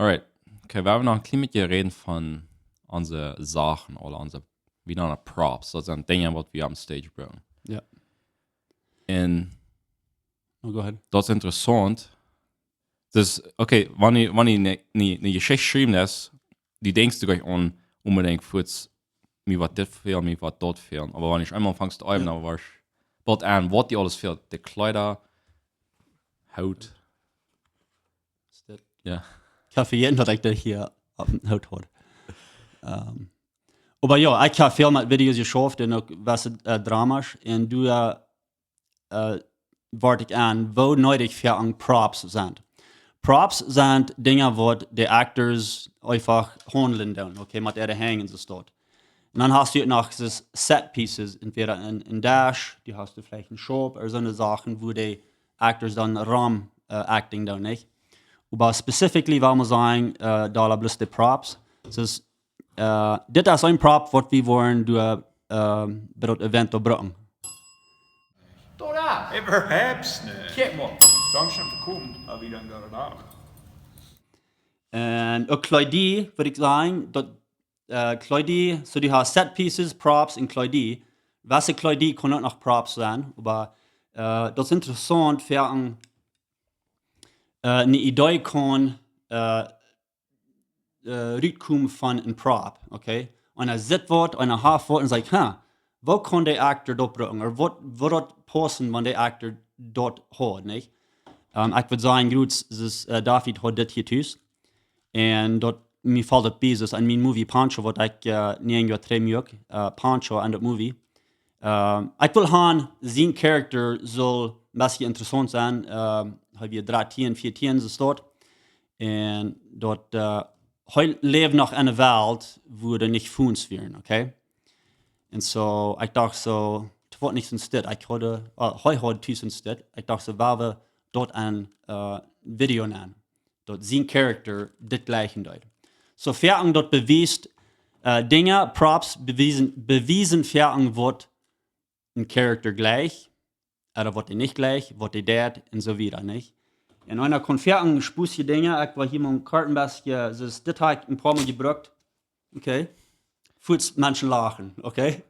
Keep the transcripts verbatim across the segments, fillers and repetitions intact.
Alright. Okay, wie haben noch een kjlien bät jerät von onse Sachen, aule onse, wie nanen daut, Props. Daut sent Dinja, waut wie opp Stage brucken. Ja. Un No, go ahead. daut es interessaunt. Daut, okay, wan du, wan du eene, eene, eene Jeschicht schriefst, du denkjst doch nich aun onbedinjt fuaz, mie woat dit fälen, mie woat daut fälen. Oba wan du eemol aunfangst to äwen, dan woascht du boolt aun, waut die aules fält. De Kjleeda, Hoot. Is dit? Jo. Ekj hab vejäten, daut ekj dit hia opp dän Hoot haud. Ähm, oba jo, ekj hab väl met Videos jeschauft un uk waut, äh, Dramasch. Un doa, äh, wort ekj aun, woo needich foaken Props sent. Props sent Dinja, waut de Actors eefach haundlen doonen, okay, met äare Henj un soo waut. Un dan hast du noch soo Set Pieces, entweder een, een Desch, du hast veleicht een Schaup, ooda soone Sachen, wua de Actors dan rom, äh, acting doonen, nich? Oba specifically, wull wie sajen, äh, doa bloos de Props. Daut, äh, dit es een Prop, waut wie woaren doa, ähm, bie daut Event brucken. Tada! Hey, perhaps, ne? Kjikj mol. Dankscheen fa komen. Hab wie dan goode Nacht. Un uk Kjleeda, wudd ekj sajen, daut, äh, Kjleeda, soo du hast Set Pieces, Props un Kjleeda. Waut Kjleeda kaun uk noch Props sennen, oba, äh, daut es interessaunt, foaken, äh, eene Idee kaun, äh, äh, rutkomen von een Prop, okay? Un hee sitt waut, un hee haft waut un sajcht, ha, woo kaun de Actor daut brucken? Ooda waut, waut woat paussen, wan de Actor daut haft, nich? Ähm, ekj wudd sajen, jrod, daut, äh, David haud dit hia tus. Un daut, mie felt daut bie, daut aun mien Movie Pancho, waut ekj, äh, näajen Joa trigj muak, äh, Pancho en daut Movie. Ähm, ekj wull han, sien Character saul een bät interessaunt sennen. Ähm, hee wia dartieen, vieetieen, soo waut. Un daut, äh, hee läft noch en eene Welt, wua doa nich Phones wieren, okay? Un soo, ekj docht soo, et woat nich soo stell. Ekj haud, äh, hee haud tus soo stell. Ekj docht soo, wua wie daut aun, äh, Video nämen. Daut sien Character dit jlikjen deed. Soo, foaken daut bewiest, äh, Dinja, Props bewiesen, bewiesen foaken waut een Character jlikjt, ooda waut hee nich jlikjt, waut hee deit un soo wieda, nich? Un eena kaun foaken sputzje Dinja, ekj well hia mol een kort een bät, daut, dit hab ekj een poa mol jebrukt. Okay. Fuaz Menschen lachen, okay?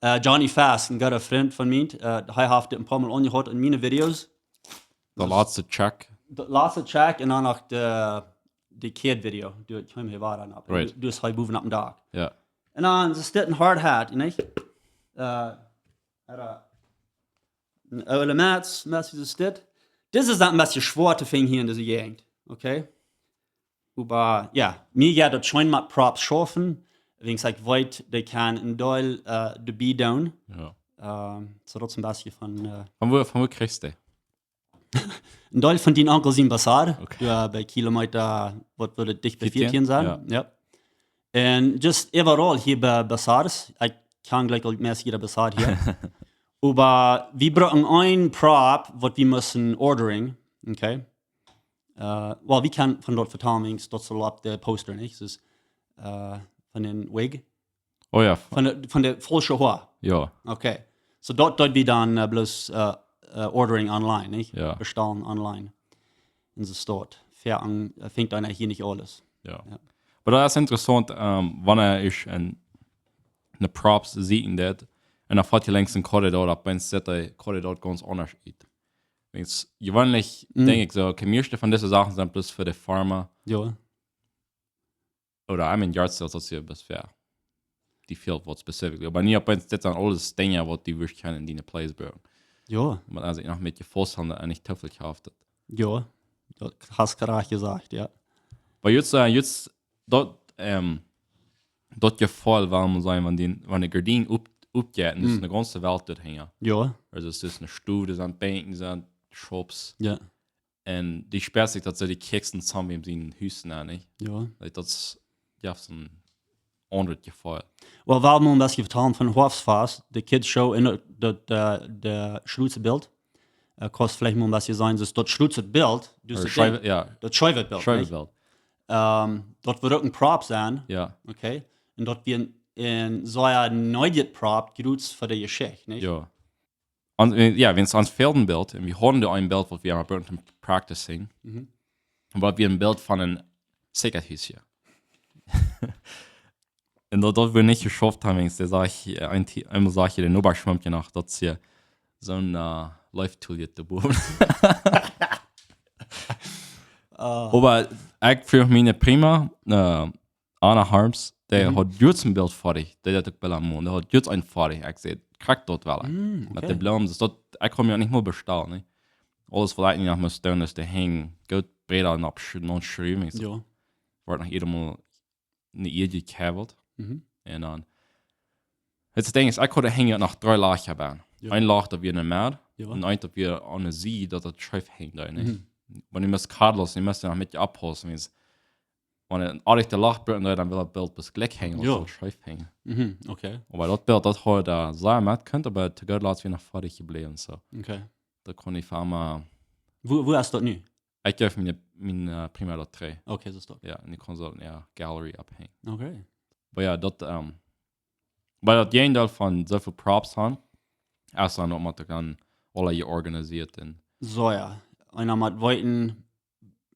Äh, Johnny Fast, een gooda Frint von mie, äh, hee haft dit een poa mol aunjehaut en miene Videos. De latste Check. De latste Check un dan noch de, de Kid Video. Du, ekj hab hia waut aun opp. Right. Du, du best hia bowen oppem Dak. Jo. Un dan es dit een Hard Hat, nich? Äh, ooda een Oole Mats, Mats es dit. Dit es dan een bät schwoa to finjen hia en dise Jäajent, okay? Oba, jo, mie jeit daut scheen met Props schaufen. Wiels ekj weet, dee kaun een Deel, äh, doabie doonen. Jo. Ähm, soo daut es een bät von, äh, Von wua, von wua kjrichst du dee? Een Deel von dien Onkel sien Bazar. Okay. Jo, bie Kilomeeta, waut wudd et, dicht bie Vieetieen? Vieetieen sennen? Jo. Jo. Un just overall hia bie Bazars, ekj kaun jlikj uk meist jieda Bazar hia. Oba wie brucken een Prop, waut wie motten ordern, okay? Äh, well, wie kjennen von daut vetalen, wiels daut es opp de Poster, nich? Daut es, äh, von dän Wig. Oh jo. Von de, von de faulsche Hoa. Jo. Okay. Soo daut, daut wie dan, äh, bloos, äh, äh, ordering online, nich? Jo. Bestalen online. Un soo waut. Foaken, äh, finjt eena hia nich aules. Jo. Jo. Oba daut es interessaunt, ähm, wan ekj een, eene Props seenen deed, un dan felt je lenjd een Korridor opp, un sitt de Korridor gaunz aundasch ut. Wiels, jeweenlich Mm. denkj ekj soo, okay, mieeschte von dise Sachen sent bloos fa de Firma. Jo. Ooda, I mean, Yard Sales, daut es jo bloos fa die Field, waut specifically. Oba nich opp eent, dit sent aules Dinja, waut du wurscht kjennen en diene Plays brucken. Jo. Oba aus ekj noch met je faust han, dan nich too väl jehaft. Jo. Daut hast du rajcht jesajcht, jo. Oba jrod, äh, jrod daut, ähm, daut Jefeel, wudd wie sajen, wan de, wan de Gardien op, opjeit, un daut es Mm. de gaunze Welt doa hinja. Jo. Aulsoo, daut es een Stool, doa sent Benkj, doa sent Shops. Jo. Un du spieescht sikj, daut see de Kjikjsten samen en sien Hus nenn, nich? Jo. Like, daut es, jo, soon aundret Jefeel. Well, wie haben een bät vetalen von Hoafstfast, de Kids Show un daut, daut, äh, daut Schlutzbilt. Äh, kaust veleicht mol een bät sajen, daut, daut Schlutzbilt, daut Ooda es Scheibe-, jo. daut Scheibebilt, nich? Scheibebilt. Ähm, daut wudd uk een Prop sennen, Jo. okay? Un daut wia een, een sea needjet Prop, jrod fa de Jeschicht, nich? Jo. Un, äh, jo, wan ons fält een Bilt, un wie hauden doa een Bilt, waut wie aul bruckten to practicen. Mhm. Oba wie een Bilt von een Secha hia. Un daut, daut wie nich jeschauft haben, wiels dee säd, äh, een Ti-, eemol säd de Noba Schmamke noch, daut see soon, äh, Leeftoilett doa bowen. Oba ekj fruach miene Prima, äh, Anna Harms, dee haud juist een Bilt foadich, dee deed uk Bilda molen, dee haud juist een foadich, ekj säd, krakjt daut well. Met de Bloomen, dus daut, ekj kaun mie uk nich mea bestalen, nä. Aules waut ekj nu noch mott doonen es de Henj goot breeda opp sch-, noch schruwen, ekj säd, woat noch jiedet Mol ne Ied jekjäwelt. Un dan, daut Dinkj es, ekj haud de Henj noch dree Lajcha bie. Een Lach daut wia enne Medd, un eent daut wia aun de Sied, daut daut scheef henjd, nä. Wan du must Kabels, du must noch met je oppaussen, wiels wan et een aundret Lach brukt, dan well daut Bilt bloos jlikj henjen, aus daut scheef henjt. Oba daut Bilt, daut haud, äh, sea met kunt, oba to goot latst wia noch foadich jebläwen, soo. Daut kaun ekj fa emma. Wua, wua es daut nu? Ekj jeef miene, miene, äh, Prima daut trigj. Jo, un dee kaun see en äare Gallery opphenjen. Oba jo, daut, ähm, oba daut Jäajendeel von soo väl Props han, es dan uk mau dan aula jeorganiseet un. Soo jo, eena mott weeten,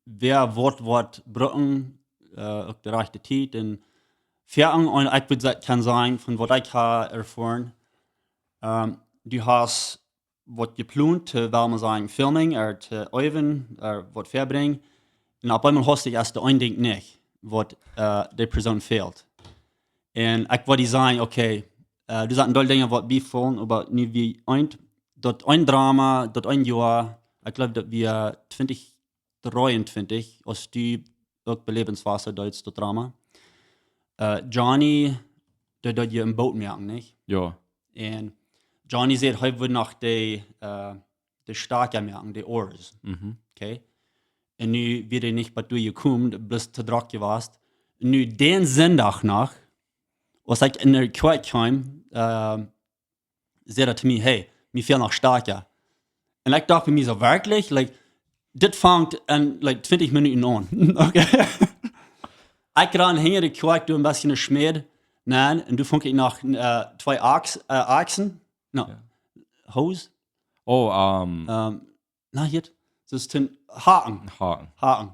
wäa waut woat brucken, äh, uk de rajchte Tiet un Fäaken, un ekj wudd sajen, kaun sajen, von waut ekj ha erfoaren, ähm, du hast waut jeplont, äh, well wie sajen, filming, ooda to äwen, ooda waut väabrinjen. Un opp eemol hast du ieescht een Dinkj nich, waut, äh, de Persoon fält. Un ekj wudd sajen, okay, äh, doa sent een Deel Dinja waut biefaulen, oba nu wia eent, daut een Drama, daut een Joa, ekj jleew daut wia twintich dreeuntwintich, aus du uk bie Lebenswasser deedst daut Drama. Äh, Johnny, dee deed je een Boot moaken, nich? Jo. Un Johnny säd, hee wudd noch de, äh, de Stakja moaken, de Oars. Okay? Un nu wia hee nich bat doa jekomen, bloos to drock jewast. Nu dän Sindach noch, aus ekj enne Kjoakj kjeem, äh, säd hee to mie, hey, mie fält noch Stakja. Un ekj docht bie mie soo, werkjlich? Like, dit fangt en, like, twintich Minuten aun. Okay. Ekj rand hinja de Kjoakj, doa een bät ne Schmäd, nä, un doa funk ekj noch, äh, twee Ax-, äh, Akjsen, no, Hoes. Oh, ähm, ähm, na, hia, daut sent Haken. Haken. Haken.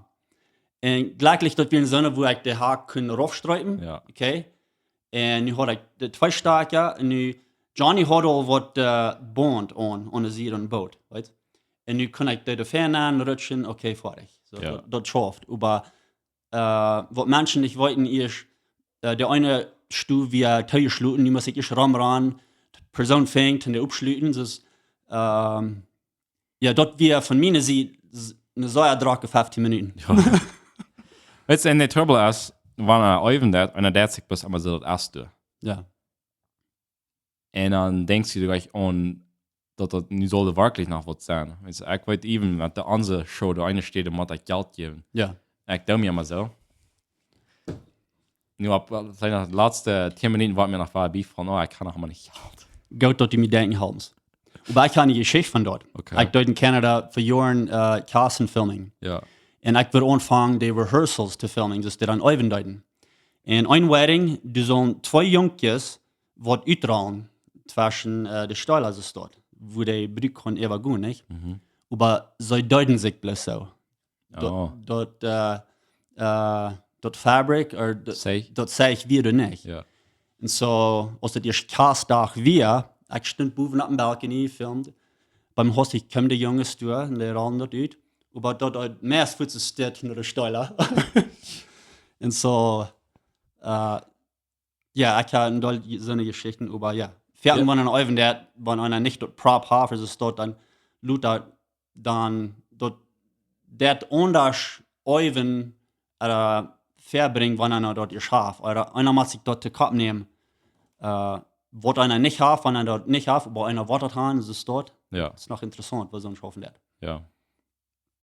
Un jlikjlich daut wia ne Sonn, wua ekj de Hak kunn raufstrepen. Jo. Okay. Un nu haud ekj de twee Stakja, un nu, Johnny haud aul waut, äh, Baunt aun, aun de Sied aun daut Boot, weetst? Un nu kunn ekj de, de Fäa nenn rutschen, okay, foadich. Soo, jo, daut, daut schauft. Oba, äh, waut Menschen nich weeten es, äh, de eene Stow wia toojeschloten, nu must ekj ieescht romrannen, de Persoon fangen un dee oppschluten, dus, ähm, jo, daut wia von miene Sied s-, ne sea drocke feftieen Minuten. Jo. Weetst, un de Trubbel es, wan eena äwen deit, un eena deit sikj bloos emma soo daut ieeschte. Jo. Un dan denkjst du jlikj aun, daut daut nu saul werkjlich noch waut sennen. Weetst, ekj weet äwen, met de onse Show, de eene Städ mott ekj Jelt jäwen. Jo. Ekj doo mie emma soo. Nu opp, äh, sent de latste tieen Minuten, waut mie noch wada biefaulen, oh, ekj hab noch emma nich jehaut. Goot, daut du mie denkjen halpst. Oba ekj hab ne Jeschicht von daut. Okay. Ekj deed en Canada fa Joaren, äh, Kjast filming. Jo. Un ekj wull aunfangen, de Rehearsals to filmen, dus dee dan äwen deeden. Un een Wedding, doa sullen twee Junkjes waut utrollen tweschen, äh, de Stäla, soo daut, wua de Brut kunn äwagonen, nich? Mhm. Oba see deeden sikj bloos soo. Daut, oh, daut, äh, äh, daut Fabric, ooda daut Zeich. Daut Zeich wia doa nich. Jo. Un soo, aus daut ieescht Kjastdach wia, ekj stunt bowen opp een Balkony, filmd. Biem Hus, ekj kjeem de Junges doa, un dee rollen daut ut. Oba daut, daut meist fuats steit no de Stäla. Un soo, äh, jo, ekj hab een Deel soone Jeschichten, oba jo. Foaken, jo, wan eena äwen deit, wan eena nich daut Prop haft, es daut dan, lot daut dan daut, daut aundasch äwen, äh, väabrinjen, wan eena daut ieescht haft. Ooda eena mott sikj daut to Kopp nämen, äh, waut eena nich haft, wan eena daut nich haft, oba eena woat daut haben, es daut. Jo. Daut es noch interessaunt, waut soo schaufen deit. Jo.